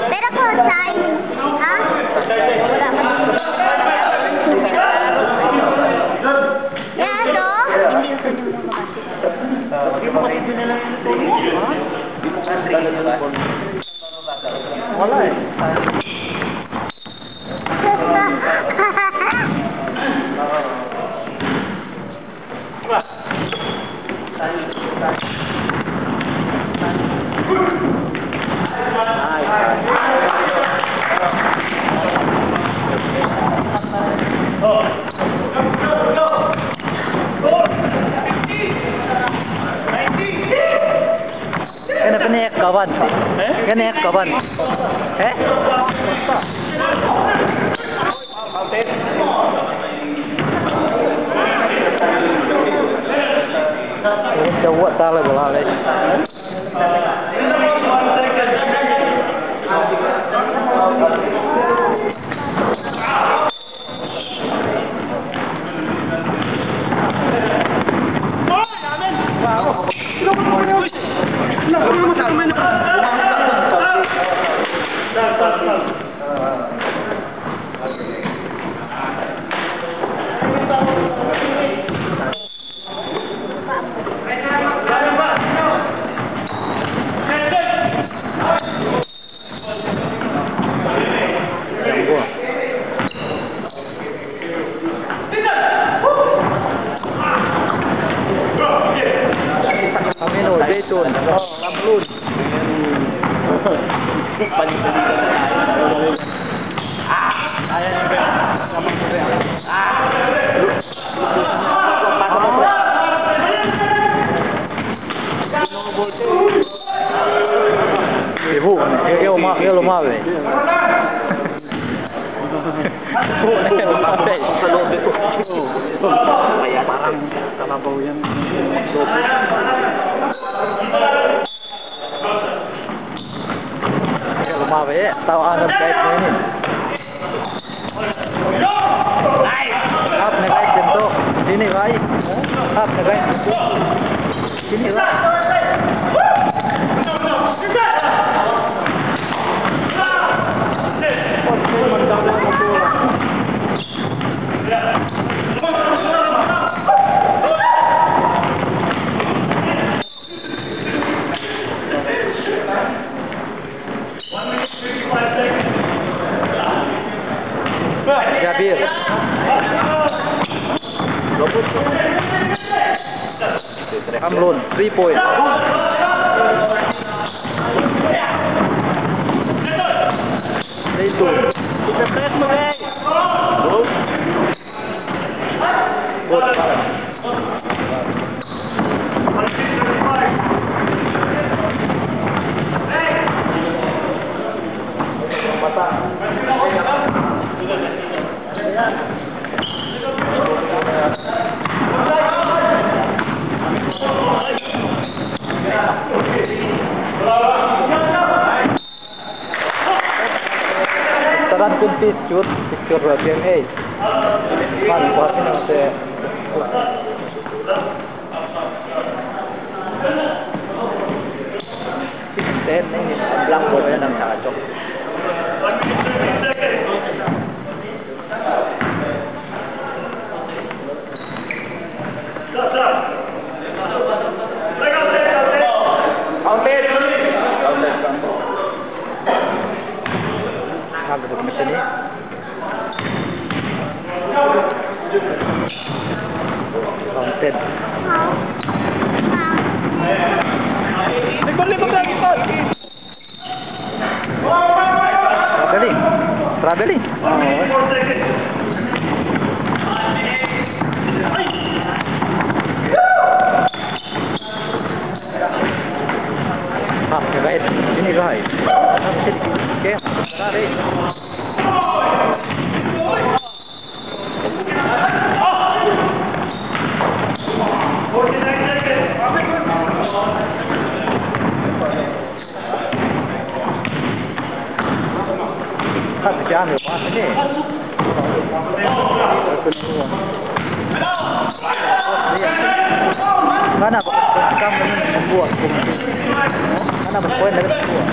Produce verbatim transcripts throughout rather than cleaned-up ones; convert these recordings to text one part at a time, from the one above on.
Pero kung saan, ha? Ya, to? Wala' eh. Kene pene kawan. Kene kawan. Eh? Ini cowok salah bola leh. Amino, Jayton, Ramlun. Ibu, kaya uma-, kaya umawi. Parang kalabaw yan. Kaya umawi, tawag na kahit ngayon. Hap ne guys, dito. Sini, guys. Hap ne guys, dito. Sini, guys. Jabir. Amlon, three point. Three two. Taran kun picture, picture B M A. Man, kuhatin ang te. Ten, ini blackboard na nang nakachok. Counted. Traveling. Traveling. Ah, kagait. Ini gait. Kaya, kaya. Mana ba, kamu membuat. Mana ba, poin dari membuat.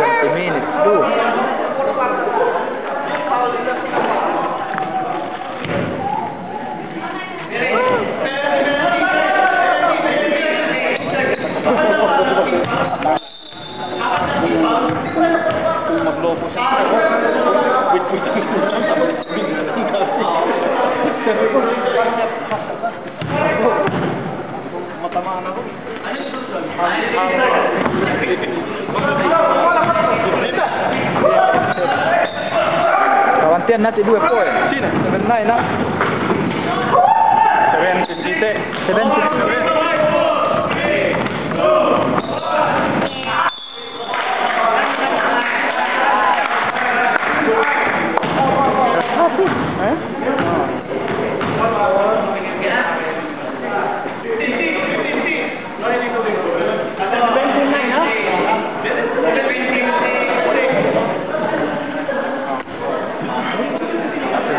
Twenty minutes, two. Kawantihan nati' duwe poin. Seven nine na. Seven. Seven.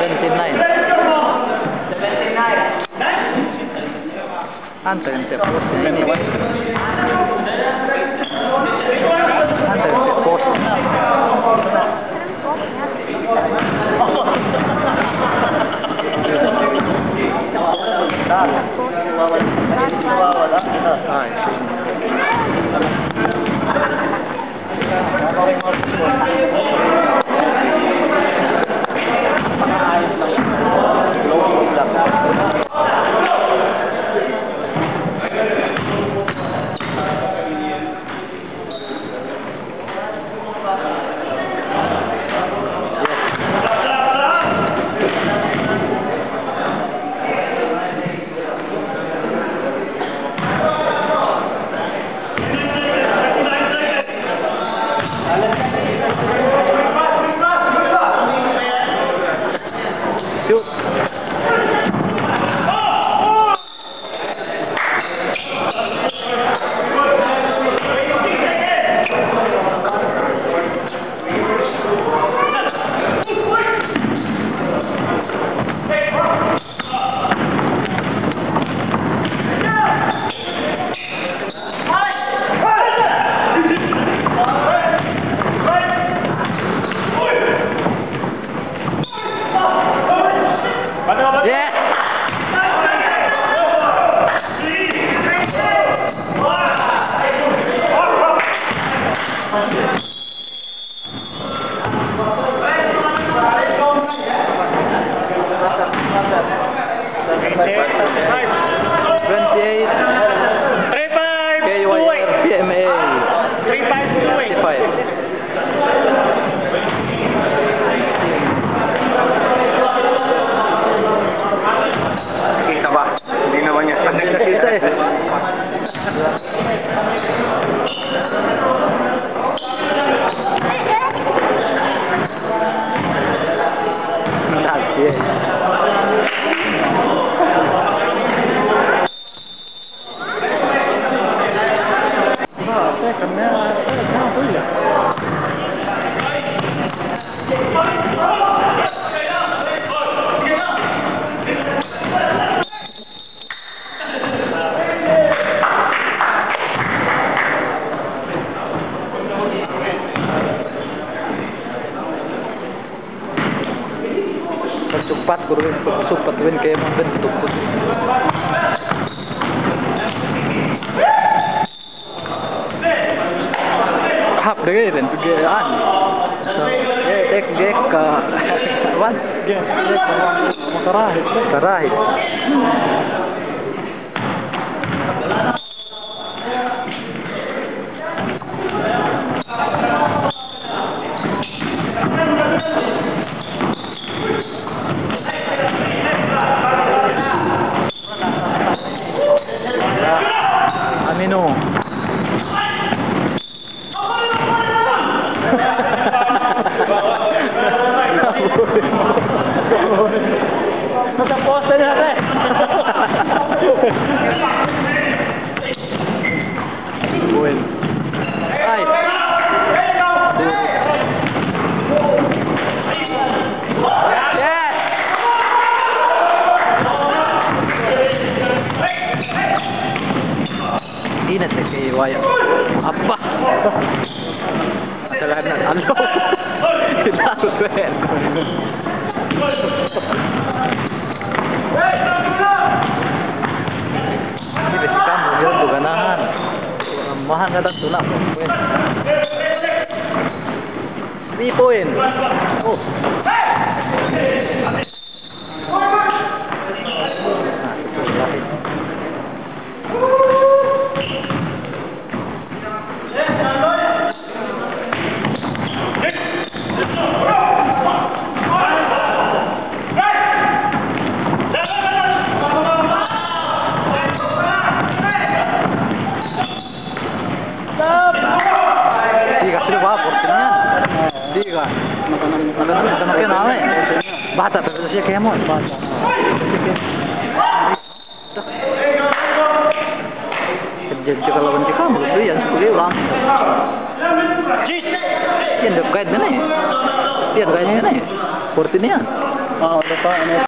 Seventy-nine. Ante, ante, post ini, wan. Ante, ante, post. Pagsupat ku du, pagsupat du kēmon, pagsupat. Hāp de ga'i den. Ga'i, an. Ga'i, tek, ga'i ka. Wan. Ga'i, ga'i ka. Makarahit. Makarahit. Aminu. Nakaposte niya, te. Buen. Ay. Yes. Ine te ke waya'. Abba. Adalah anak alo. Tahu gue. Ine si kamu, yun, bukan nahan. Mahan ka tak tuna ko. Three point. Oh. Diga, sila ba, porsi niya. Diga. Mata na, mata na, mata na, mata na, mata na. Bata, pero siya kaya mo. Bata. Diyan siya kalaban si kamu, diyan siya kalaban. Diyan, diyan, guide na, eh. Diyan, guide na, eh. Porsi niya. Ah, ada pa, ano.